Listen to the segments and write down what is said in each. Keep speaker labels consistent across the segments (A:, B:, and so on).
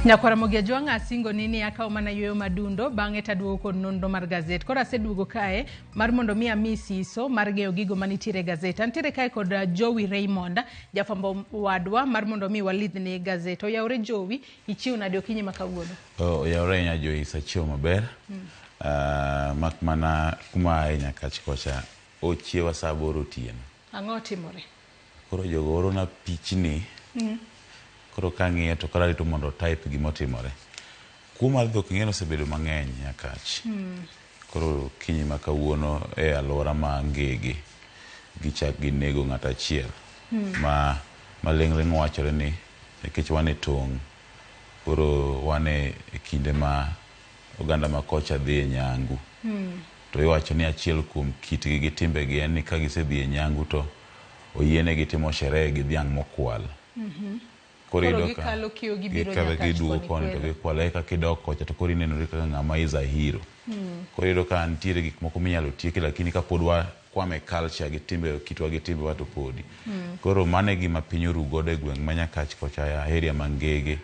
A: Nyakwara Mogi Ajwang' asingoni ni akawo mana yueyo madundo bang'e taduogo kod nonro mar gazet. Koro aseduogo kae mar mondo mi ami siso mar ng'eyo gigo manitiere e gazet. Antiere kae kod Jowi Raymond, jafwambo wadwa mar mondo mi walidhni gazet. Oyawore Jowi, ichiew nade okinyi ma kawuono?
B: Oh, oyawore ahinya Joyce, achiew maber. Mak mana kuma aye Nyakach kocha ochiewa saa aboro otieno.
A: Ang'o otimore?
B: Koro jogo orona pichni. Koro kang'iyo to koro arito mondo type gima otimore. Kuo mar dhok ing'e ni osebedo mang'eny Nyakach. Koro okinyi ma kawuono e alwora ma Ngege gichak ginego ng'ato achiel ma maling'ling' wachore ni nikech wan e tong' koro wan e kinde ma oganda ma kocha dhi e nyangu. To iwacho ni achiel kuom kitgi gi timbegi en ni ka gisedhi e nyangu to oyienegi timo sherehe gi dhiang' mokwal. Koro
A: Koro
B: iyudo ka
A: gikalo kiewo gibiro
B: gikalo
A: Nyakach
B: giduogo
A: koni
B: koni to
A: kwelo.
B: gikwalo eka kidok kocha to koro inenori kaka ng'ama is a hero. Koro iyudo ka nitiere gik moko minyalo tieki lakini kapod wakwamo e culture gi timbe kitwa gi timbewa to podi. Koro mano e gima piny oru godo e gweng' ma Nyakach kocha area ma Ngege.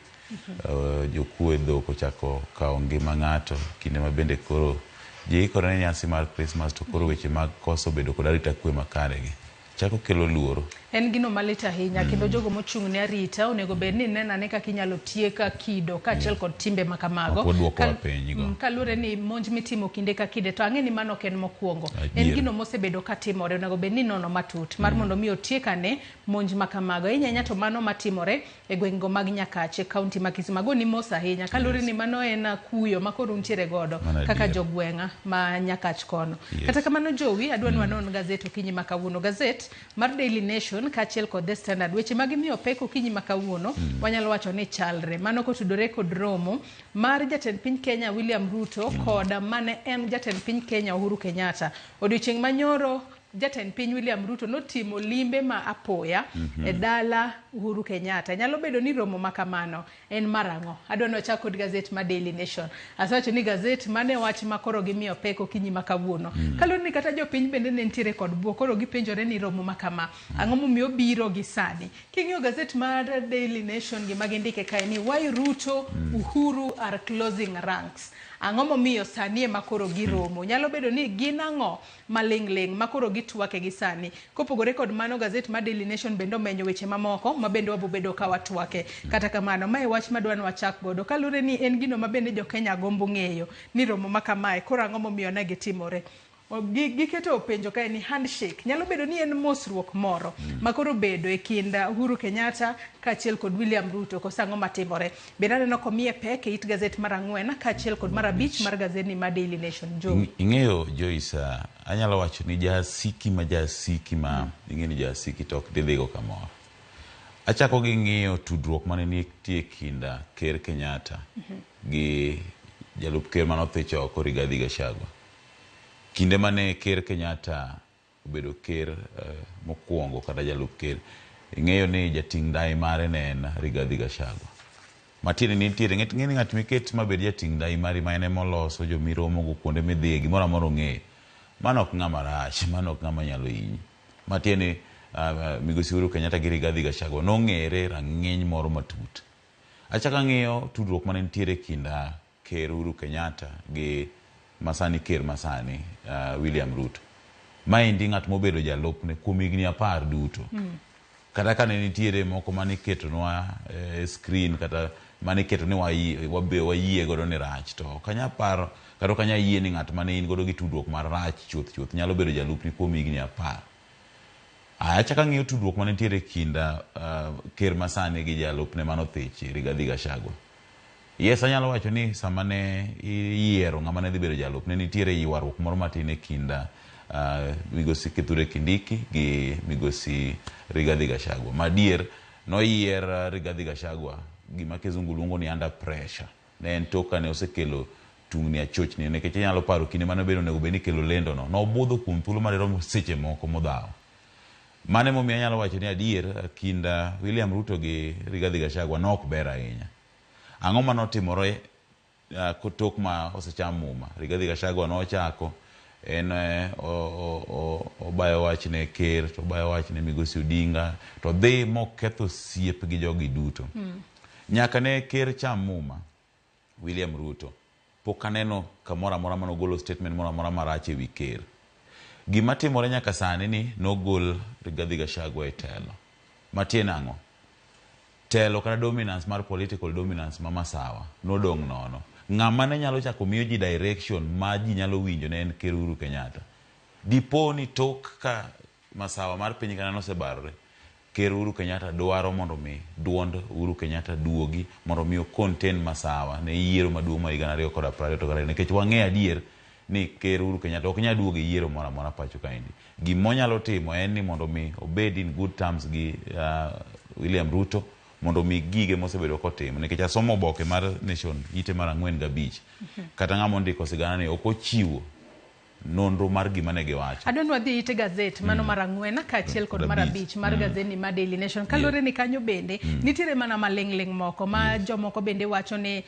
B: Jokuoe dhok ochako kawo ngima ng'ato kinde ma bende koro ji ikore ne nyasi mar Christmas to koro weche mag koso bedo kod arita kwe makare gi chako kelo luoro.
A: En gino malit ahinya kendo jogo mochung' ne arita onego bed ni neno ane kaka inyalo tiek kido kaachiel kod timbe ma kamago.
B: Ok oduokowa piny go.
A: Kaluwore ni monj mitimo kinde ka kinde to ang'e ni mano ok en mokwongo. En
B: Adier.
A: gino mosebedo katimore onego bed ni inono matut mar mondo mi otiek ane monj ma kamago. Ahinya ahinya to mano matimore e gweng'go mag Nyakach e kaunti ma Kisumu. Agoni mos ahinya kaluwore ni mano en kuyo ma koro untiere godo
B: Mano
A: kaka
B: adier.
A: jogweng'a ma Nyakach kono.
B: Yes.
A: Kata kamano Jowi, adwa ni wanon gazet okinyi ma kawuono. Gazet mar Daily Nation kaachiel kod The Standard, weche ma gimiyo pek okinyi ma kawuono wanyalo wacho ni chalre. Mano kotudore kod romo mar jatend piny Kenya William Ruto kod mane en jatend piny Kenya Uhuru Kenyatta. Odiochieng' manyoro Jatend piny William Ruto notimo limbe ma apoya e dala Uhuru Kenyatta. Nyalo bedo ni romo ma kamano en mar ang'o? Adwa ni wachak kod gazet ma Daily Nation. Asewacho ni gazet mane wach ma koro gimiyo pek okinyi ma kawuono. Kaluwore ni kata jopiny bende ne nitiere kod buok, koro gipenjore ni romo ma kama ang'o momiyo obiro gi sani. King'iyo gazet mar Daily Nation gima gindike kae ni why Ruto, Uhuru are closing ranks. Ang'o momiyo sani ema koro giromo? Nyalo bedo ni gin ang'o maling' ling' ma koro gitwake gi sani. Kopogore kod mano, gazet mar Daily Nation bende omenyo weche mamoko ma bende wabobedo ka watwake. Kata kamano, mae wach madwa ni wachak godo kaluwore ni en gino ma bende jo Kenya gombo ng'eyo ni romo ma kamae koro ang'o momiyo ne gitimore. Giketo penjo kae ni handshake nyalo bedo ni en mosruok moro ma koro bedo e kind Uhuru Kenyatta kaachiel kod William Ruto koso ang'o matimore. Bende aneno komiye pek e it gazet mar ang'wen kaachiel kod mar abich mar gazedni mar Daily Nation. Jowi.
B: Ing'eyo Joyce, anyalo wacho ni jasiki ma jasiki ma ing'e ni jasiki to ok didhigo kamoro. Achako gi ng'iyo tudruok mane nitie kind Ker Kenyatta gi jalup ker mane othich oko Rigathi Gachagua. Kinde mane Ker Kenyatta obedo ker mokwongo kata jalup ker, ing'eyo ni jating' ndai mare ne en Rigathi Gachagua. Matiende ni nitiere, ng'e ni ng'at miket mabed jating' ndai mari ma en ema oloso jomiromogo kuonde midhiye, gimoro amora ong'eyo. Mano ok ng'ama rach, mano ok ng'ama nyalo hinyi. Matiende ni Migosi Uhuru Kenyatta gi Rigathi Gachagua nong'ere rang'iny moro matut. Achako ang'iyo tudruok mane nitiere e kind Ker Uhuru Kenyatta gi masani ker masani William Ruto. Maendi ng'at mobedo jalupne kuom higni 10 duto. Kata kane nitiere moko mane iketonwa e screen kata mane iketo ni wayie godo ni rach to ok anyal paro kata ok anyal yie ni ng'at mane in godo gi tudruok marach chuth chuth nyalo bedo jalupni kuom higni 10. Aya achako ang'iyo tudruok mane nitiere e kind ker masani gi jalupne mane othichi Rigathi Gachagua. Yes, anyalo wacho ni sama ne iyiero ng'ama ne dhi bedo jalup, ne nitiere ywaruok moro matin e kind Migosi Kithure Kindiki gi Migosi Rigathi Gachagua. Madier, noyier Rigathi Gachagua gima kizungu luongo ni under pressure. Ne en tok kane osekelo tungni achochni nikech inyalo paro kinde mane obedo onego bed ni ikelo lendo no. Nobudho kuom thuolo madirom seche moko modhawo. Mano emomiyo anyalo wacho ni adier kind William Ruto gi Rigathi Gachagua ne ok ber ahinya. Ang'o mane otimore tok ma osecham muma? Rigathi Gachagua nochako en obayo wach ne ker to obayo wach ne Migosi Odinga to dhi moketho osiep gi jogi duto. Nyaka ne ker cham muma, William Ruto, pok aneno kamoro amora mane ogolo statement moro amora marach ewi ker. Gima timore nyaka sani ni nogol Rigathi Gachagua e telo. Matiende ang'o? Telo kata dominance mar political dominance ma Masawa nodong' nono. Ng'ama ne nyalo chako miyo ji direction ma ji nyalo winjo ne en Ker Uhuru Kenyatta. Dipo ni tok ka Masawa mar piny kana nosebarore, Ker Uhuru Kenyatta dwaro mondo mi duond Uhuru Kenyatta duogi mondo mi o contain Masawa ne yiero maduong' ma higa 2022 nikech wang'eyo adier ni Ker Uhuru Kenyatta ok nyal duogo e yiero moro amora pacho kaendi. Gima onyalo timo en ni mondo mi obed in good terms gi William Ruto mondo mi gige mosebedo kotimo nikech asomo oboke mar Nation ite mar ang'wen gabich kata ng'ama ondiko sigana ni ok ochiwo nonro mar gima ne giwacho.
A: Adwa ni wadhi ite gazet mano mar ang'wen kaachiel kod mar abich mar gazet ni ma Daily Nation. Kaluwore ni kanyo bende nitiere mana maling'ling' moko ma jomoko bende wacho ni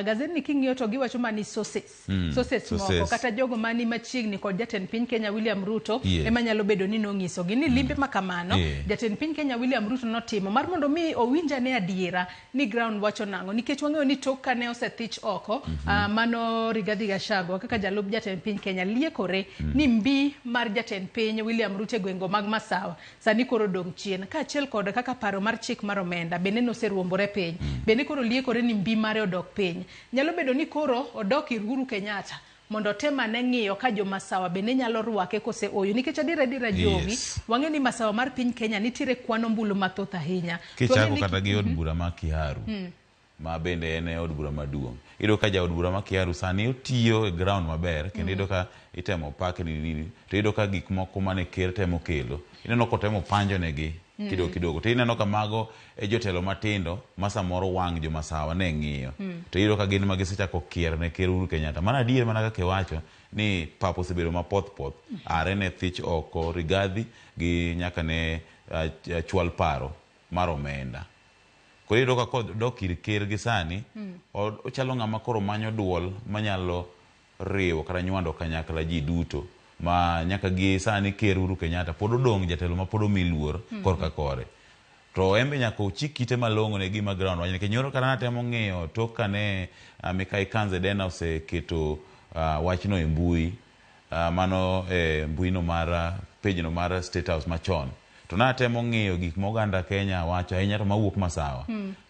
A: gazet ni king'iyo to giwacho mana ni sources. Sources moko
B: Sources.
A: kata jogo mani machiegni kod jatend piny Kenya William Ruto ema nyalo bedo ni nong'isogi ni limbe ma kamano jatend piny Kenya William Ruto notimo mar mondo mi owinj ane adiera ni ground wacho nang'o nikech wang'eyo ni tok kane osethich oko mano Rigathi Gachagua kaka jalup jatend piny Kenya liekore ni mbi mar jatend piny William Ruto e gwenge mag Masawa sani koro dong' chien kaachiel kod kaka paro mar chik mar omenda bende noseruombore piny bende koro liekore ni mbi mare odok piny nyalo bedo ni koro odok ir Uhuru Kenyatta mondo otem ane ng'iyo ka jo Masawa bende nyalo rwake kose oyo nikech adiera adiera jogi wang'e ni Masawa mar piny Kenya nitiere kwan ombulu mathoth ahinya. To wang'e
B: Kichako
A: ni
B: kata gi od bura ma Kiharu ma bende en e od bura maduong'. Iyudo ka jaod bura ma Kiharu sani otiyo e ground maber kendo iyudo ka itemo pake nini nini to iyudo ka gik moko mane ker temo kelo ineno kotemo panjo negi kidogo kidogo to ineno ka mago e jotelo matindo ma samoro wang' jo Masawa ne ng'iyo to iyudo ka gin ma gisechako kier ne ker Uhuru Kenyatta. Mano adier mana kaka iwacho ni pap osebedo mapoth poth are ne thich oko Rigathi gi nyaka ne chwal paro mar omenda. Koro iyudo ka kodok ir ker gi sani ochalo ng'ama koro manyo duol manyalo riwo kata nywando kanyakla ji duto ma nyaka gi sani ker Uhuru Kenyatta pod odong' jatelo ma pod omi luor korka kore. To en be nyaka ochik ite malong'o ne gima ground wacho nikech nyoro kata natemo ng'iyo tok kane Mikai Kanze Dena oseketo wachno e mbui mano e mbui no mar page no mar State House machon. To natemo ng'iyo gik ma oganda Kenya wacho ahinya to mawuok Masawa.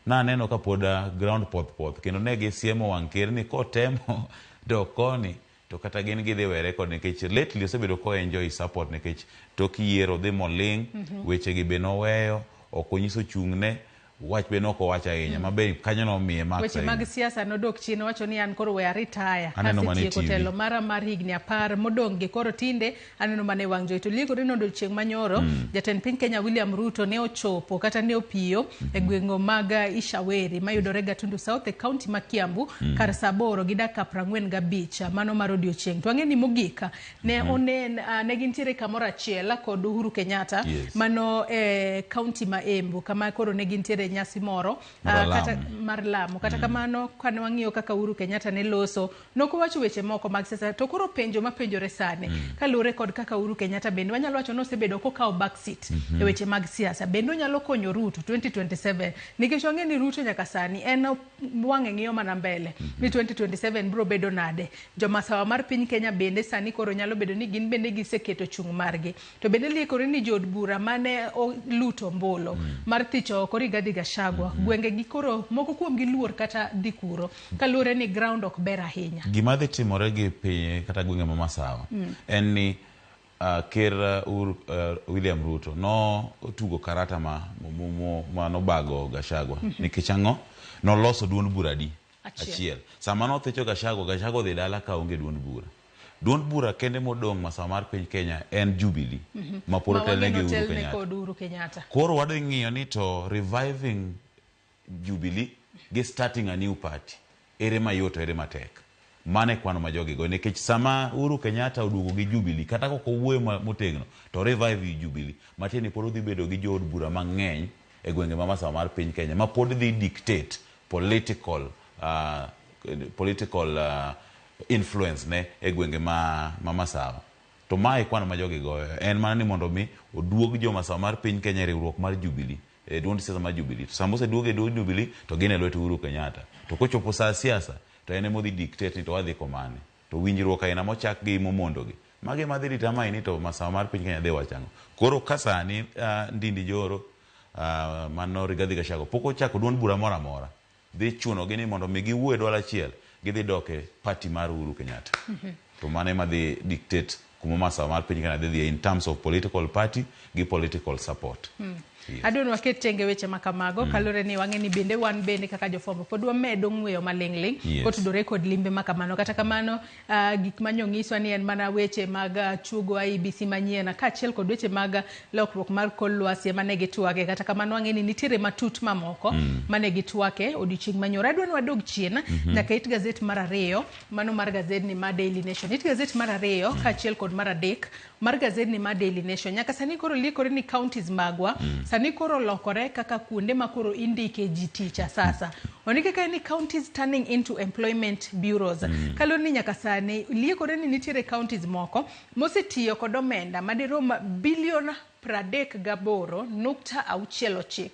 B: Naneno ka pod ground poth poth kendo ne gisiemo wang' ker ni kotemo dok koni to kata gin gidhi were kode nikech lately osebedo ko enjoy support nikech tok yiero dhi moling' weche gi be noweyo ok onyiso chung'ne wach be nok owacho ahinya ma be kanyo nomiye marks
A: Weche mag
B: ahinya.
A: siasa nodok chien owacho ni an koro we aritaya
B: Aneno mana e
A: kasetieko
B: TV.
A: telo mara mar higni 10 modong' gi koro tinde aneno mana e wang' jowi. To liekore ni odiochieng' manyoro jatend piny Kenya William Ruto ne ochopo kata ne opiyo e gwenge mag Ishaweri mayudore Gatundu South e kaunti ma Kiambu kar saa 8 gi dakika 45 mano mar odiochieng'. To wang'e ni mogik ne onen ne gintiere kamoro achiel kod Uhuru Kenyatta mano e kaunti ma Embu kama koro ne gintiere e nyasi moro
B: Mar
A: kata
B: lamo.
A: mar lamo. Kata kamano kane wang'iyo kaka Uhuru Kenyatta ne loso nok owacho weche moko mag siasa to koro penjo mapenjore sani kaluwore kod kaka Uhuru Kenyatta bende wanyalo wacho ni osebedo kokawo back seat e weche mag siasa bende onyalo konyo Ruto 2027 nikech wang'e ni Ruto nyaka sani en wang'e ng'iyo mana mbele ni 2027 biro bedo nade. Jomasawa mar piny Kenya bende sani koro nyalo bedo ni gin bende giseketo chung' margi. To bende liekore ni jood bura mane oluto ombulu mar thicho oko Rigathi Gachagua gwenge gi koro moko kuom gi luor kata dhi kuro kaluwore ni ground ok ber ahinya.
B: Gima dhi timore gi piny kata gwenge ma Masawa en ni ker William Ruto no otugo karata ma nobago Gachagua nikech ang'o noloso duond bura adi achiel. Sama nothicho Gachagua, Gachagua odhi dala ka onge duond bura. Duond bura kende modong' Masawa mar piny Kenya en Jubilee ma pod otelne gi Uhuru Kenyatta.
A: Kod Uhuru Kenyatta.
B: Koro wadhi ng'iyo ni to reviving Jubilee gi starting a new party ere mayot to ere matek. Mano e kwano ma jogi goyo nikech sama Uhuru Kenyatta oduogo gi Jubilee kata kok owuoyo motegno to revive Jubilee matiende ni pod odhi bedo gi jood bura mang'eny e gwenge ma Masawa mar piny Kenya ma pod dhi dictate political influence ne e gwenge ma Masawa. To mae kwano ma jogi goyo en mana ni mondo mi oduog jo Masawa mar piny Kenya e riwruok mar Jubilee. e duond siasa mar Jubilee. To sama oseduogo e duond Jubilee to gin e lwet Uhuru Kenyatta. To kochopo saa siasa to en ema odhi dictate ni to wadhi komane. To winjruok aina mochak gi momondo gi, mago ema dhi determine ni to masawa mar piny Kenya dhi wacho ang'o. Koro ka sani Ndindi Nyoro, mano Rigathi Gachagua pok ochako duond bura moro amora, dhi chuno gi ni mondo mi giwuo e duol achiel, gidhi dok e party mar Uhuru Kenyatta. To mano ema dhi dictate kuma masawa mar piny Kenya dhi dhiye in terms of political party gi political support. Yes.
A: Adwa ni waket tenge weche ma kamago kaluwore ni wang'e ni bende wan bende kaka jofwambo pod wamedo ng'weyo maling'ling' kotudore kod limbe ma kamano. Kata kamano gik manyong'iswa ni en mana weche mag chuogo IEBC manyien kaachiel kod weche mag lokruok mar kor lwasi ema ne gitwage. Kata kamano wang'e ni nitiere matut mamoko mane gitwake odiochieng' manyoro. Adwa ni wadog chien nyaka it gazet mar ariyo, mano mar gazedni mar Daily Nation. It gazet mar ariyo kaachiel kod mar adek mar gazedni mar Daily Nation. Nyaka sani koro liekore ni counties magwa sani koro lokore kaka kuonde ma koro indike ji tich sasa. Ondike kae ni counties turning into employment bureaus. Kaluwore ni nyaka sani liekore ni nitiere counties moko mosetiyo kod omenda madirom bilion 38.69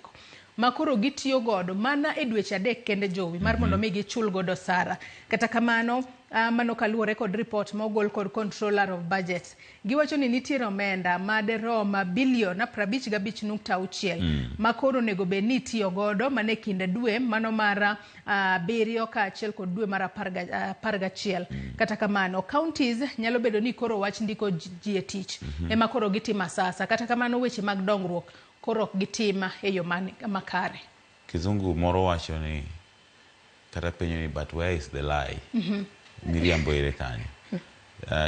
A: ma koro gitiyo godo mana e dweche 3 kende jowi mar mondo mi gichul godo sara. Kata kamano mano kaluwore kod report ma ogol kod Controller of Budget. Giwacho ni nitiere omenda maderom bilion 55.6 ma koro onego bed ni itiyo godo mana e kind dwe mano mar 7 kaachiel kod dwe mar 11. Kata kamano counties nyalo bedo ni koro wach ndiko ji e tich ema koro gitimo sasa. Kata kamano weche mag dongruok koro ok gitim e yo makare.
B: Kizungu moro wacho ni kata penjo ni but where is the lie? Miriambo ere kanyo?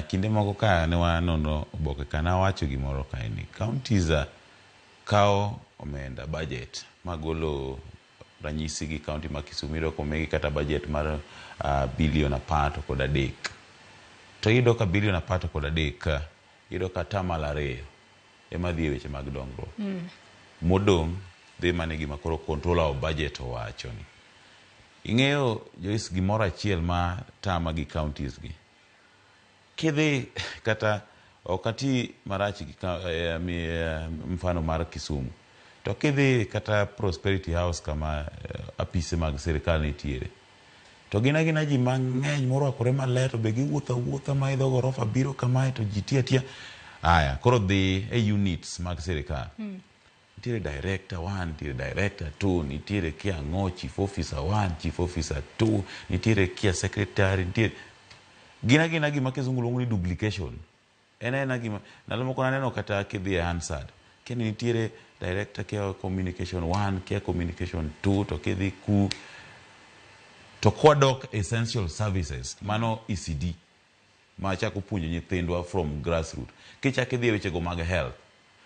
B: Kinde moko ka ne wanono oboke ka nawacho gimoro kae ni counties kawo omenda budget magolo ranyisi gi county ma Kisumu iyudo komigi kata budget mar bilion 13. To iyudo ka bilion 13 iyudo ka 2% ema dhi e weche mag dongruok. Modong' dhi mana e gima koro controller of budget owacho ni. Ing'eyo Joyce gimoro achiel ma tama gi counties gi. Kidhi kata ok ati marach gi mfano mar Kisumu. To kidhi kata Prosperity House kama apise mag sirikal nitiere. To gin agina ji mang'eny morwakore maler to be giwuotho awuotha ma idho gorofa biro kamae to ji tiyo atiya. Aya, koro dhi e units mag sirikal. Nitiere director 1, nitiere director 2, nitiere kia ang'o, chief officer 1, chief officer 2, nitiere kia secretary, nitiere gin agina gima kizungu luongo ni duplication. En aena gima ndalo moko naneno kata kidhi e Hansard, kia ni nitiere director kia communication 1, kia communication 2, to kidhi ku to kwadok essential services, mano ECD ma chako puonjo nyithindwa from grassroots. Kichako idhi e wechego mag health,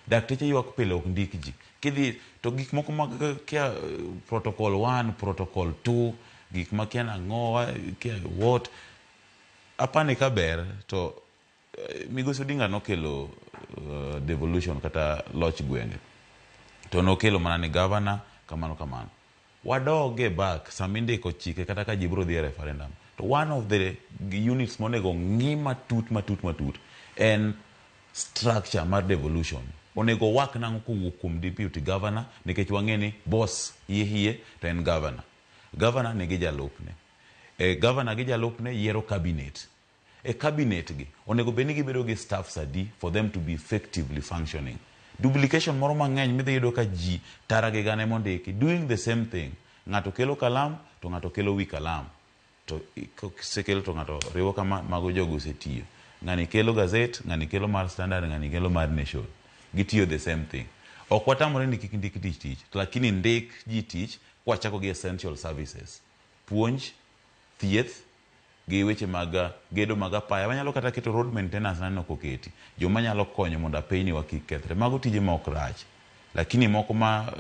B: dakteche ywak pile ok ndik ji. Kidhi to gik moko mag kia protocol 1, protocol 2, gik ma kia nang'o, kia what. Apani ka ber to Migosi Odinga nokelo devolution kata loch gwenge. To nokelo mana ni governor kamano kamano. Wadoge back sama indiko chike kata ka ji biro dhi e referendum. To one of the units monego ng'i matut matut matut en structure mar devolution. Onego wak nang'o kowuok kuom deputy governor nikech wang'e ni boss hie hie to en governor. Governor nigi jalupne. Governor gi jalupne yiero cabinet. E cabinet gi onego bed ni gibedo gi staffs adi for them to be effectively functioning. Duplication moro mang'eny midhi yudo ka ji tara gi gana emondiki doing the same thing. Ng'ato kelo kalam to ng'ato kelo wi kalam. To kosekelo to ng'ato riwo kama mago jogo osetiyo. Ng'ani kelo gazette, ng'ani kelo mar Standard, ng'ani kelo mar Nation. Gitiyo the same thing. Ok watamore ni kik ndik tich tich, lakini ndik ji tich kwachako gi essential services. Puonj, thieth, gi weche mag gedo mag apaya. Wanyalo kata keto road maintenance naneno koketi. Joma nyalo konyo mondo apeyni wa kik kethre. Mago tije ma ok rach. Lakini moko ma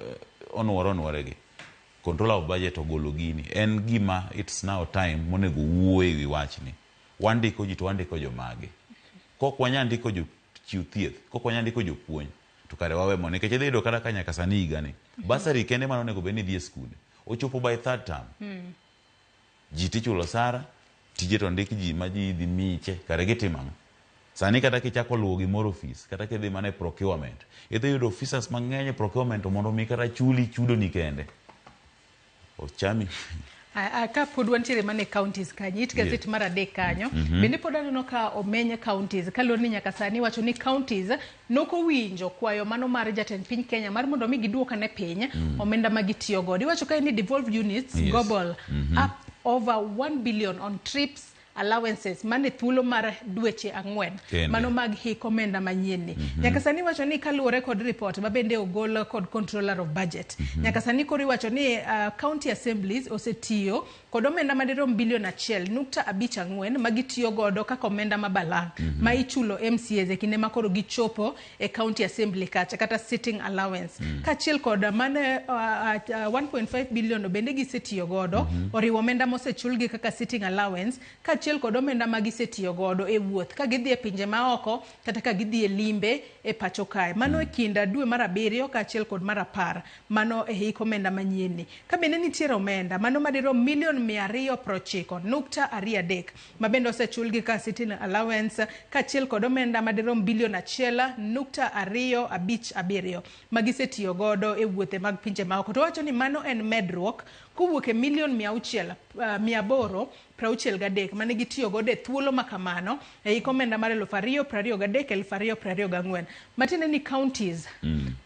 B: onuore onuore gi. Controller of budget ogolo gini. En gima it's now time monego wuo e wi wachni. Wandiko ji to wandiko jomage. Kok wanyal ndiko jochiw thieth, kok wanyal ndiko jopuonj, to kare wawe mondo. Nikech idhi yudo kata ka nyaka sani higani. Bursary kende mane onego bed ni dhi e skunde. Ochopo by third term. Ji tichulo sara, tije to ndik ji ma ji dhi miche, kare gitimo ang'o? Sani kata kichako luwo gimoro ofis, kata kidhi mana e procurement, idhi yudo officers mang'eny e procurement to mondo mi kata chuli chudoni kende. Ochami.
A: Ka pod wantiere mana e counties kanyo, it gazet mar adek kanyo, bende pod aneno ka omeny counties kaluwore ni nyaka sani iwacho ni counties nokowinjo kwayo mano mar jatend piny Kenya mar mondo mi giduok ane piny omenda ma gitiyo godo. Iwacho kae ni devolved units gobble up over 1 billion on trips allowances mane thuolo mar dweche 4 mano mag hik omenda manyien ni. Nyaka sani iwacho ni kaluwore kod report ma bende ogol kod controller of budget, nyaka sani koro iwacho ni county assemblies osetiyo kod omenda madirom bilion 1.54 ma gitiyo godo kaka omenda ma balang' ma ichulo MCAs e kinde ma koro gichopo e county assembly kacha kata sitting allowance, kaachiel kod mane 1.5 billion bende gisetiyo godo oriwo omenda mosechulgi kaka sitting allowance kaachiel kod omenda ma gisetiyo godo e wuoth ka gidhi e pinje maoko kata ka gidhi e limbe e pacho kae. Mano e kind dwe mar 7 kaachiel kod mar 10 mano e hik omenda manyien ni. Ka bende nitiere omenda mano madirom milion 290.23 ma bende osechulgi ka sitting allowance kaachiel kod omenda madirom bilion 1.257 ma gisetiyo godo e wuothe mag pinje maoko. To wacho ni mano en medruok kowuok e milion 863 mane gitiyo godo e thuolo ma kamano e hik omenda mar 2023 2024. Matiende ni counties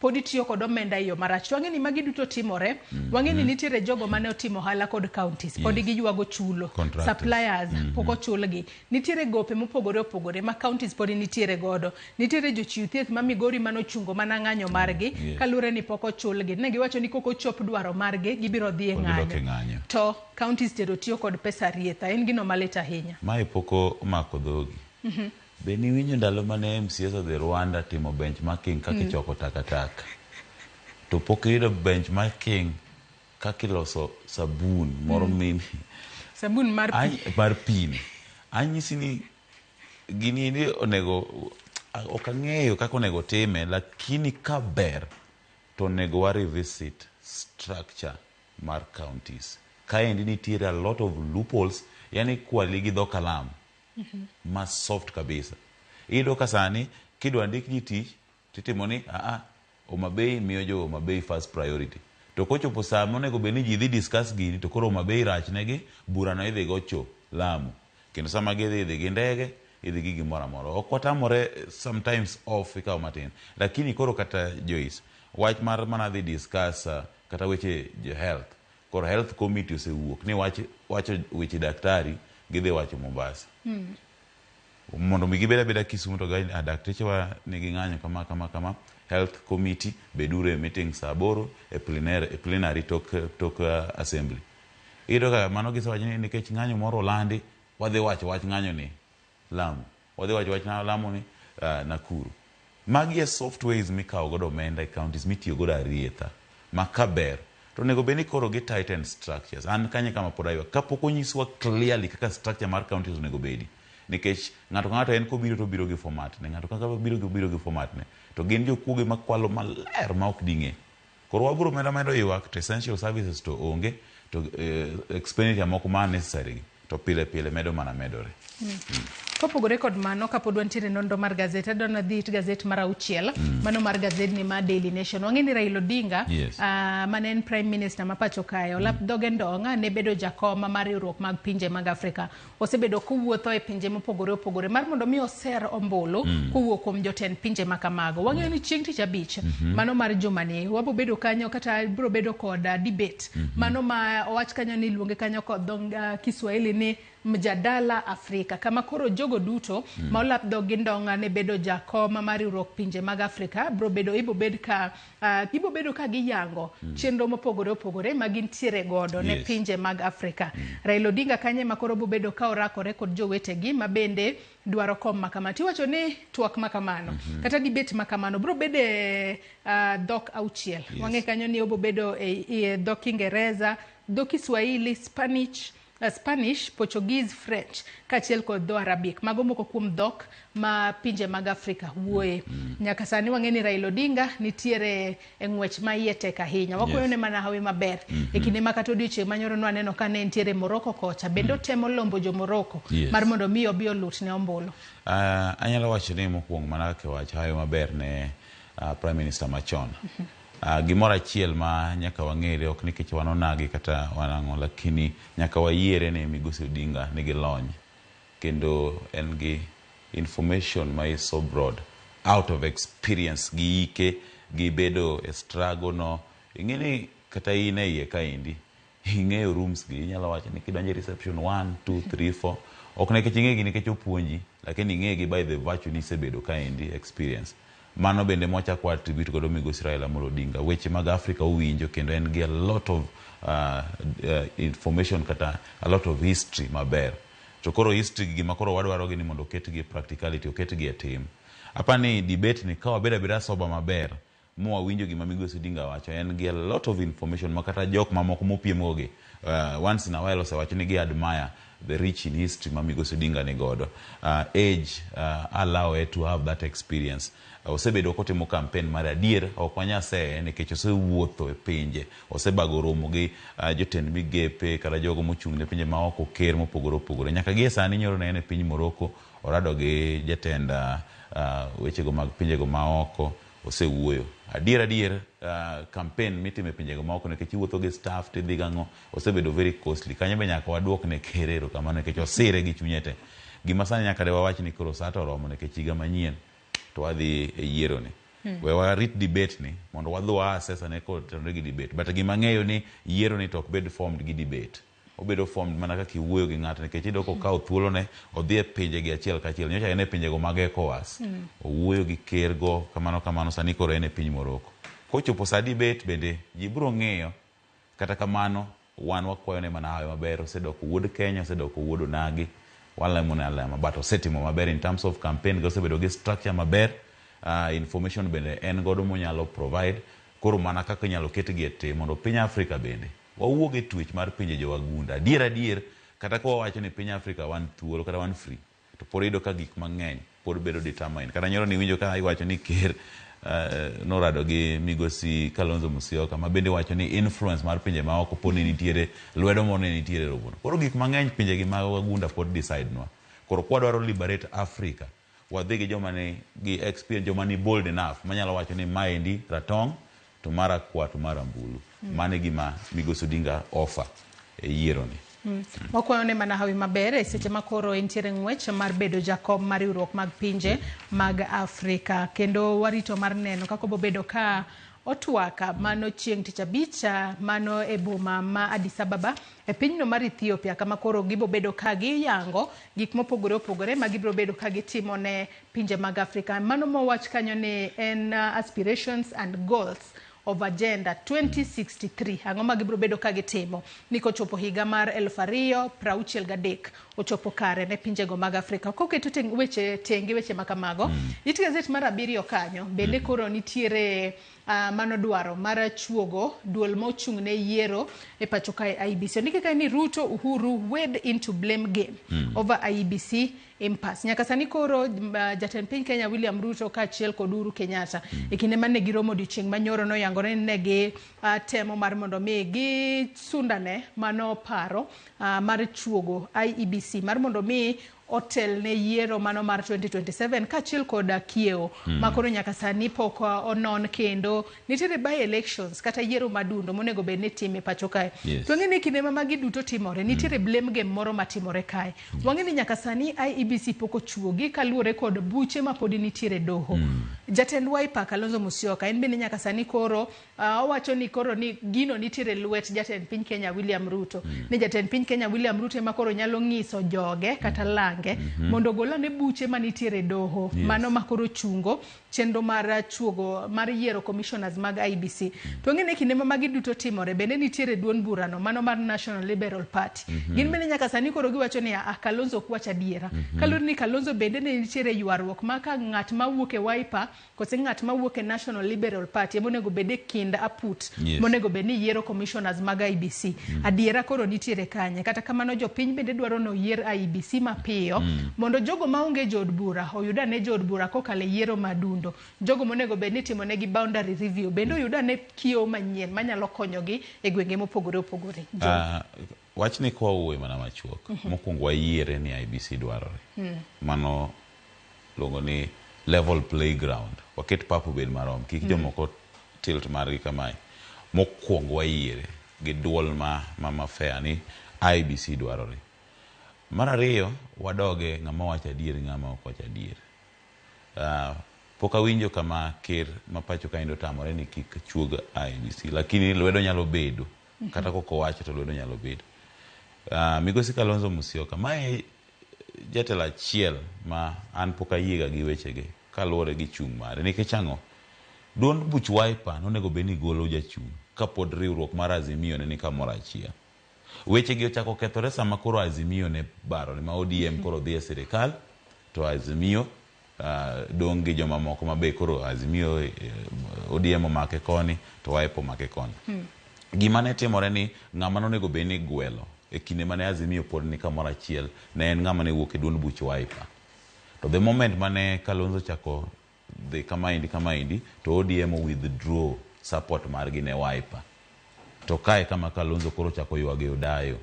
A: pod itiyo kod omenda e yo marach. To wang'e ni magi duto timore, wang'e ni nitiere jogo mane otimo ohala kod counties, pod giywago chulo, suppliers pok ochulgi. Nitiere gope mopogore opogore ma counties pod nitiere godo. Nitiere jochiw thieth ma Migori manochungo mana ng'anyo margi kaluwore ni pok ochulgi. Ne giwacho ni kok ochop dwaro margi gibiro dhi e ng'anyo. To counties tero tiyo kod pesa rietha. En gino malit ahinya.
B: Mae pok omako dhogi. Be niwinjo ndalo mane MCAs odhi Rwanda timo benchmarking kaka ichoko takataka? To pok iyudo benchmarking kaka iloso sabun moro mini.
A: Sabun mar pi.
B: Mar pi ni. Anyisi ni gini endi onego, ok ang'eyo kaka onego time, lakini ka ber to onego wa revisit structure mar counties. Kaendi nitiere a lot of loopholes, yani kwali gi dho kalam ma soft kabisa. Iyudo ka sani kidwa ndik ji tich titimo ni Homa Bay miyo jo Homa Bay first priority. To kochopo saa monego bed ni ji dhi discuss gini to koro Homa Bay rach negi, burano idhi go cho Lamu. Kendo sama gidhi idhi gi ndege, idhi gi gimoro amora. Ok watamore sometimes off ikawo matin. Lakini koro kata Joyce, wach mar mana dhi discuss kata weche jo health. Koro health committee osewuok ni wacho weche daktari gidhi wacho Mombasa. Mondo mi gibed abeda Kisumu to daktechewa nigi ng'anyo kama kama kama. Health committee beduru e meeting saa 8 e plenary tok assembly. Iyudo ka mano gisewacho ni nikech ng'anyo moro olandi, wadhi wacho wach ng'anyo ni Lamu. Wadhi wacho wach Lamu ni Nakuru. Magi e soft ways mikawo godo omenda e counties mitiyo godo arietha. Ma kaber to onego bed ni koro gi tighten structures. An kanye kama pod aywak. Kapok onyiswa clearly kaka structure mar counties onego bedi. Nikech ng'ato ka ng'ato en kobiro to obiro gi format ne. Ng'ato ka ng'ato biro biro gi format ne. To gin jokuoge makwalo maler ma ok ding'e. Koro wabiro medo ywak to essential services to onge to expenditure moko ma unnecessary to pile pile medo mana medore.
A: Kopogore kod mano, kapod wantiere nonro mar gazet, adwa nadhi it gazet mar 6, mano mar gazedni mar Daily Nation. Wang'e ni Raila Odinga, mane en Prime Minister ma pacho kae, olap dhoge ndong' ne bedo jakom mar riwruok mag pinje mag Afrika. Osebedo kowuotho e pinje mopogore opogore mar mondo mi oser ombulu kowuok kuom jotend pinje ma kamago. Wang'eyo ni chieng' tich abich, mano mar jumani, wabo bedo kanyo kata biro bedo kod debate. Mano ma owach kanyo ni iluonge kanyo kod dho Kiswahili ni Mjadala Afrika, kama koro jogo duto ma olap dhog gi ndong' ne bedo jakom mar riwruok pinje mag Afrika biro bedo ibo bed ka gibo bedo ka giyango chenro mopogore opogore ma gintiere godo ne pinje mag Afrika. Raila Odinga kanye ma koro bo bedo ka orakore kod jowetegi ma bende dwaro kom ma kama. Tiwacho ni twak ma kamano kata debate ma kamano biro bede dhok 6. Wang'e kanyo ni obo bedo e dhok Kiingereza, dhok Kiswahili, Spanish, Spanish, Portuguese, French kaachiel kod dho Arabic. Mago moko kuom dhok ma pinje mag Afrika wuoye. Nyaka sani wang'e ni Raila Odinga nitiere e ng'wech ma iye tek ahinya. Wakwayo ne mana hawi maber. E kinde ma kata odiochieng' manyoro nwaneno ka ne entiere Morocco kocha, bende otemo lombo jo Morocco mar mondo mi obi olutne ombulu.
B: Anyalo wacho ni mokwongo mana kaka iwacho hawi maber ne Prime Minister machon. Gimoro achiel ma nyaka wang'ere ok nikech wan onagi kata wan ang'o lakini nyaka wayiere ni Migosi Odinga nigi lony kendo en gi information ma is so broad out of experience gi ike gi bedo e struggle no ing'e ni kata in e iye kaendi ing'eyo rooms gi inyalo wacho ni kidonjo e reception 1 2 3 4 ok nikech ing'e gi nikech opuonji lakini ing'e gi by the virtue ni isebedo kaendi experience mano bende mwachako wa attribute godo Migosi Raila Amolo Odinga weche mag Afrika owinjo kendo en gi a lot of information kata a lot of history maber to koro history gi gima koro wadwaro gi ni mondo oketgi e practicality oketgi e tim apani debate ni ka wabedo abeda sober maber mwawinjo gima Migosi Odinga wacho en gi a lot of information ma kata jok mamoko mopiem go gi once in a while osewacho ni gi admire the rich in history ma Migosi Odinga ni godo age allow her to have that experience osebedo kotimo campaign mar adier ok wanyal seye nikech osewuotho e pinje osebago romo gi jotend migepe kata jogo mochung' ne pinje maoko ker mopogore opogore nyaka gie sani nyoro ne en e piny Morocco orado gi jatend wechego mag pinjego maoko osewuoyo adier adier campaign mitimo e pinjego maoko nikech iwuotho gi staff tidhi gang'o osebedo very costly kanyo be nyaka waduok ne ker erokamano nikech osire gi chunye te gima sani nyaka de wawach ni koro sa to oromo nikech higa manyien to wadhi e yiero ni we warit debate ni mondo wadhi wa assess ane kotenore gi debate but gima ang'eyo ni yiero ni to ok bed formed gi debate obedo formed mana kaka iwuoyo gi ng'ato nikech iyudo kokawo thuolone odhi e pinje gi achiel kachiel nyocha en e pinjego mag ECOWAS owuoyo gi ker go kamano kamano sani koro en e piny Morocco kochopo sa debate bende ji biro ng'iyo kata kamano wan wakwayo ne mana hawi maber osedoko wuod Kenya osedoko wuod onagi walemone alema but osetimo maber in terms of campaign gi osebedo gi structure maber information bende en godo monyalo provide koro mana kaka inyalo ketgi e tim mondo piny Afrika bende wawuog e twech mar pinje jowagunda adier adier kata ka wawacho ni piny Afrika wan thuolo kata wan free to pod iyudo ka gik mang'eny pod bedo determined kata nyoro niwinjo ka iwacho ni ker norado gi migosi Kalonzo Musyoka ma bende wacho ni influence mar pinje maoko pod ne nitiere lwedo moro ne nitiere e romono koro gik mang'eny pinje gi mag wagunda pod decide nwa koro kwadwaro liberate Africa wadhi gi joma ni gi experience joma ni bold enough manyalo wacho ni maendi ratong' to marakwar to marambulu mano e gima migosi Odinga offer e yiero ni
A: Wakwayo ne mana hawi maber e seche ma koro entiere ng'wech mar bedo jakom mar riwruok mag pinje mag Afrika kendo warito mar neno kaka obobedo ka otwak mano chieng' tich abich mano e boma ma Addis Ababa e pinyno mar Ethiopia kama koro gibobedo ka giyango gik mopogore opogore ma gibiro bedo ka gitimo ne pinje mag Afrika. Mano mowach kanyo ni en aspirations and goals of Agenda 2063. Ang'o ma gibiro bedo ka gitimo ni kochopo higa mar 2063 ochopo kare ne pinjego mag Afrika. Koketo weche tenge weche ma kamago, it gazet mar abiriyo kanyo bende koro nitiere mano dwaro mar chuogo duol mochung' ne yiero e pacho kae IEBC. Ondike kae ni Ruto Uhuru wade into blame game over IEBC impasse. Nyaka sani koro jatend piny Kenya William Ruto kaachiel kod Uhuru Kenyatta e kinde mane giromo odiochieng' manyoro noyangore ni ne gi temo mar mondo mi gisundane mano paro mar chuogo IEBC mar mondo mi otel ne yiero mano mar 2027 kaachiel kod kiewo ma koro nyaka sani pok onon kendo nitiere by elections kata yiero madundo monego bed ni itime pacho kae. To wang'e ni kinde ma magi duto timore nitiere blame game moro matimore kae. Wang'e ni nyaka sani IEBC pok ochuogi kaluwore kod buche ma pod nitiere doho. Jatend Wiper Kalonzo Musyoka en bende nyaka sani koro owacho ni koro ni gino nitiere lwet jatend piny Kenya William Ruto. Ni jatend piny Kenya William Ruto ema koro nyalo ng'iso joge kata lange mondo ogol ane buche manitiere doho. Mano ma koro chungo chenro mar chuogo mar yiero commissioners mag IEBC. To wang'e ni kinde ma magi duto timore bende nitiere duond burano mano mar National Liberal Party. Gin bende nyaka sani koro giwacho ni ah, Kalonzo ok wach adiera. Kaluwore ni Kalonzo bende ne nitiere ywaruok ma ka ng'at mawuok e Wiper kose ng'at mawuok e National Liberal Party ema onego bed e kind aput
B: Yes.
A: monego bed ni yiero commissioners mag IEBC. Adiera koro nitiere kanye? Kata kamano jopiny bende dwaro ni oyier IEBC mapiyo mondo jogo maonge jood bura oyud ane jood bura kokalo e yiero madundo. Jogo monego bed ni itimonegi boundary review bende oyud ane kiewo manyien manyalo konyogi e gwenge mopogore opogore.
B: Wachni kwa wuoyo mana machuok. Mokwongo wayiere ni IEBC dwarore. Mano luongo ni level playground. Waket pap obed marom. Kik jomoko tilt margi kamae. Mokwongo wayiere gi duol ma fair ni IEBC dwarore. Mar ariyo, wadoge ng'ama wacho adier gi ng'ama ok wach adier. Pok awinjo kama ker ma pacho kaendi otamore ni kik chuog IEBC, lakini lwedo nyalo bedo. Kata kok owacho to lwedo nyalo bedo. Migosi Kalonzo Musyoka, mae jatelo achiel ma an pok ayiega gi wechege kaluwore gi chung' mare. Nikech ang'o? Duond buch Wiper nonego bed ni golo jachung' kapod riwruok mar Azimio ne ni kamoro achiel. Wechegi ochako kethore sama koro Azimio ne barore ma ODM koro dhi e sirikal to Azimio dong' gi jomamoko ma be koro Azimio ODM omake koni to Wiper omake koni. Gima ne timore ni ng'ama nonego bed ni gwelo e kinde mane Azimio pod ni kamoro achiel ne en ng'ama ne wuok e duond buch Wiper. To the moment mane Kalonzo ochako dhi kamaendi kamaendi to ODM withdraw support margi ne Wiper. To kae kama Kalonzo koro ochako ywage odayo.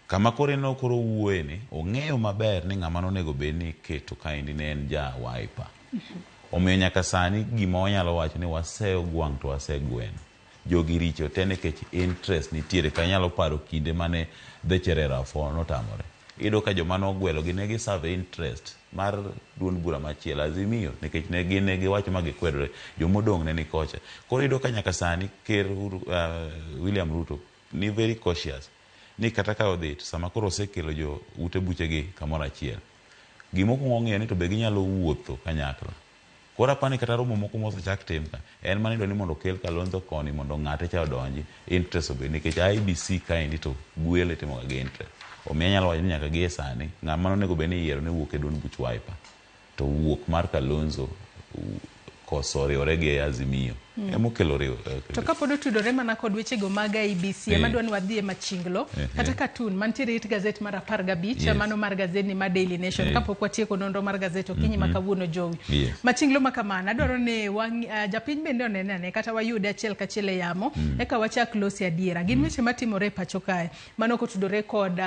B: Kama koro ineno koro owuoye ni, ong'eyo maber ni ng'ama nonego bed ni iketo kaendi ne en ja Wiper. Omiyo nyaka sani gima wanyalo wacho ni waseyo gwang' to wasegweno. Jogi richo te nikech interest nitiere ka inyalo paro kinde mane The Cherera Four notamore. Iyudo ka joma nogwelo gi ne gi serve interest mar duond bura machielo Azimio nikech ne gin ne giwacho ma gikwedore jomodong' ne ni kocha. Koro iyudo ka nyaka sani ker William Ruto ni very cautious ni kata ka odhi to sama koro osekelo jo ute buchegi kamoro achiel gima okwongo ong'iyo ni to be ginyalo wuotho kanyakla. Koro apani kata romo moko mosechak tim ka en mana idwa ni mondo okel Kalonzo koni mondo ng'ate cha odonji interest obed nikech IEBC kaendi to gwelo itimo ga gi interest. Omiyo anyalo wacho ni nyaka gi e sani ng'ama nonego bed ni iyiero ne wuok e duond buch Wiper to wuok mar Kalonzo koso riwore gi Azimio emokelo riw
A: To kapod otudore mana kod wechego mag IEBC ema dwa ni wadhi e machinglo kata cartoon mantiere it gazet mar 15 mano mar gazet ni mar Daily Nation kapok watieko nonro mar gazet okinyi ma kawuono Jowi. Machinglo ma kamano adwaro ni japiny bende onene ane kata wayude achiel kachiel e yamo eka wachak losi adiera. Gin weche matimore e pacho kae mano kotudore kod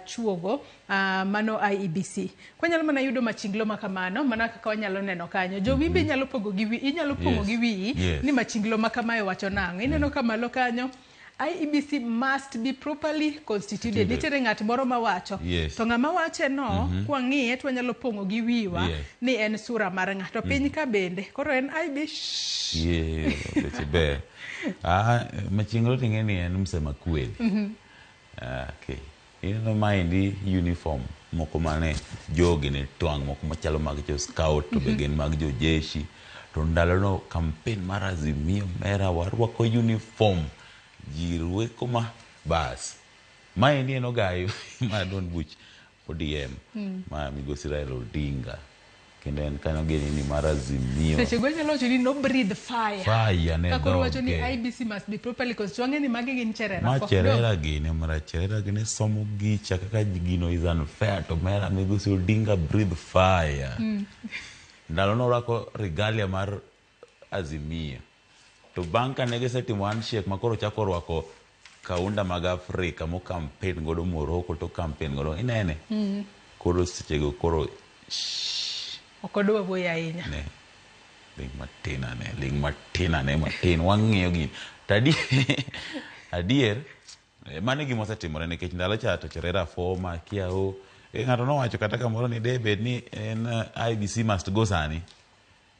A: chuogo mano IEBC. Kwanyalo mana yudo machinglo ma kamano mana kaka wanyalo neno kanyo. Jowi be inyalo pogo gi inyalo pong'o gi wiyi ni machinglo ma kamae wacho nang'o. Ineno ka malo kanyo IEBC must be properly constituted. Nitiere ng'at moro mawacho. To ng'ama wache no kwang'iye to wanyalo pong'o gi wiwa ni en sura mar ng'a. To piny ka bende koro en IEBC.
B: Weche ber. Machinglo ting'e ni en msema kweli. Okay. Ineno maendi uniform moko mane jogi ne twang' moko machalo mag jo scout to be gin mag jo jeshi. To ndalono campaign mar Azimio mera warwako uniform ji rweko ma bas. Maendi en ogayo mar duond buch ODM ma migosi Raila Odinga. Kendo en kanyo gini ni mar Azimio.
A: Seche go anyalo wacho ni no breathe fire.
B: Fire ne
A: Ka koro wacho ni
B: dhoge.
A: IEBC must be properly constituted. Wang'e ni magi gin Cherera.
B: Ma Cherera gini, mara Cherera gini somo gicha kaka gino is unfair to mera migosi Odinga breathe fire. Ndalo norwako regalia mar Azimio. To bang' kane gisetimo handshake ma koro chako rwako kaunda mag Afrika mo campaign godo Morocco to campaign godo inene. Koro sechego koro
A: Ok odwa wuoyo ahinya.
B: Ne. Ling matin ane, ling matin ane matin wang'iyo gini. To adier mano e gima osetimore nikech ndalo cha to Cherera Four akia o ng'ato nowacho kata kamoro ni de bed ni en IEBC must go sani.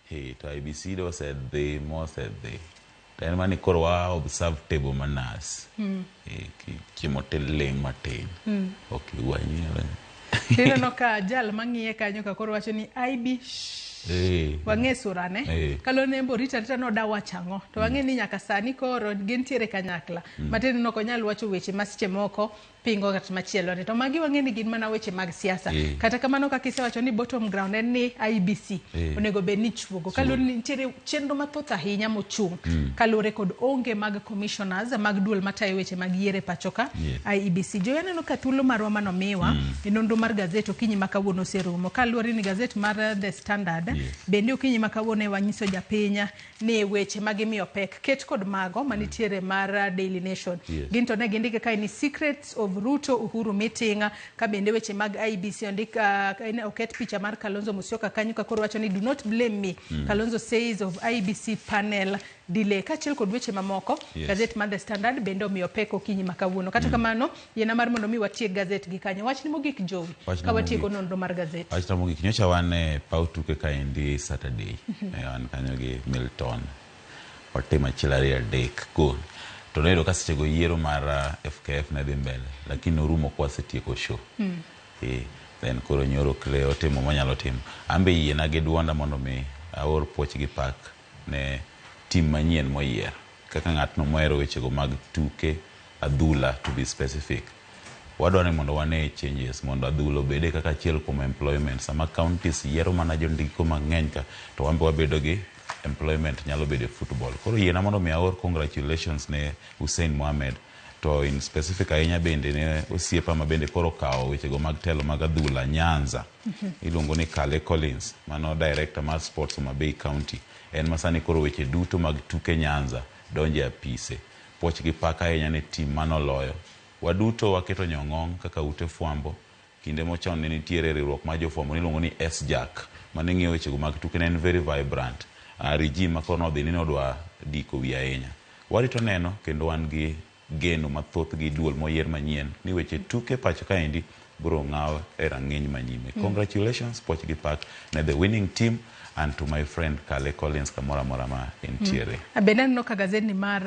B: To IEBC do osedhi mosedhi. To en mana ni koro wa observe table manners. Chiemo tiling' matin. Ok iwanyie.
A: Tineno ka jal mang'iye kanyo ka koro wacho ni IB. Wang'e surane. Kaluwore ni en be orito arita ni oda wacho ang'o. To wang'e ni nyaka sani koro gintiere kanyakla. Matiende ni ok onyal wacho weche ma seche moko pingo ng'at machielo ni. To magi wang'e ni gin mana weche mag siasa. Kata kamano kaka isewacho ni bottom ground en ni IEBC onego bed ni chuogo. Kaluwore ni nitiere chenro mathoth ahinya mochung' kaluwore kod onge mag commissioners mag duol matayo weche mag yiero e pacho ka IEBC. Jowi aneno ka thuolo marwa manomiwa e nonro mar gazet okinyi ma kawuono oserumo. Kaluwore ni gazet mar The Standard bende okinyi ma kawuono e wanyiso japiny ni weche ma gimiyo pek ket kod mago manitiere mar Daily Nation. Gin to ne gindike kae ni Secrets of Ruto Uhuru meeting, ka bende weche mag IEBC ondik, oket picha mar Kalonzo Musyoka kanyo ka koro wacho ni "Do not blame me," Kalonzo says of IEBC panel delay, kaachiel kod weche mamoko. Gazet mar The Standard bende omiyo pek okinyi ma kawuono. Kata kamano, yiena mar mondo mi watiek gazet gi kanyo. Wachni mogik, Jowi,
B: Wachna
A: ka watieko
B: mogik.
A: nonro mar gazet.
B: Wachna mogik, nyocha wan e paw tuke kaendi Saturday. Wan kanyo gi Milton. Watimo achiel ariyo adek gol. To noyudo ka sechego yiero mar FKF ne dhi mbele, lakini orumo kwasetieko show. Then koro nyoro Clay otimo monyalo timo. An be yiena gi duonda mondo mi aor puoch gi pak ne team manyien moyier. Kaka ng'atno mohero wechego mag tuke adhula, to be specific. Wadwaro ni mondo wane changes mondo adhula obede kaka achiel kuom employment. Sama counties yiero mana jondiko mang'eny ka, to wan be wabedo gi employment nyalo bedo e football. Koro yiena mondo mi aor congratulations ne Hussein Mohamed, to in specific ahinya bende ne osiepa ma bende koro okawo wechego mag telo mag adhula Nyanza. Iluongo ni Kale Collins, mano director mar sports Homa Bay County. En ma sani koro weche duto mag tuke Nyanza donjo e apise. Puoch gi pak ahinya ne team manoloyo. Waduto waketo nyong'ong' kaka ute fwambo. Kinde mochon ne nitiere riwruok mar jofwambo niluongo ni SJAK mane ng'iyo wechego mag tuke, ne en very vibrant. Regime ma koro nodhi ni nodwa diko wiye ahinya. Warito neno kendo wan gi geno mathoth gi duol moyier manyien ni weche tuke pacho kaendi biro ng'aw e rang'iny manyime. Congratulations, puoch gi pak ne the winning team and to my friend Kale Collins kamoro amora ma entiere.
A: Bende aneno ka gazeti mar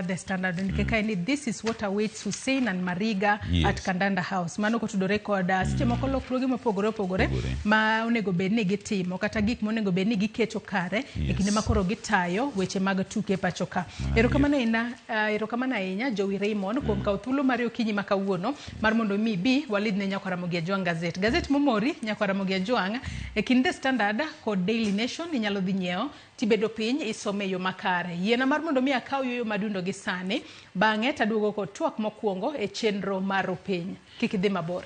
A: The Standard ondike kae ni "This is what awaits Hussein and Mariga at Kandanda House." Mano kotudore kod seche moko lokruoge mopogore opogore
B: Opogore.
A: ma onego bed ni gitimo kata gik monego bed ni giketo kare e kinde ma koro gitayo weche mag tuke pacho ka. Erokamano ahinya, erokamano ahinya Jowi Raymond kuom kawo thuolo mari okinyi ma kawuono mar mondo mi ibi walid ne Nyakwar Ramogi Ajwang' gazet. Gazet momori Nyakwar Ramogi Ajwang' e kind The Standard kod Daily Nation inyalo dhi nyiewo tibedo piny isome e yo makare. Yiena mar mondo mi akaw yueyo madundo gi sani, bang'e taduogo kod twak mokwongo e chenro mar Rupiny. Kik idhi mabor.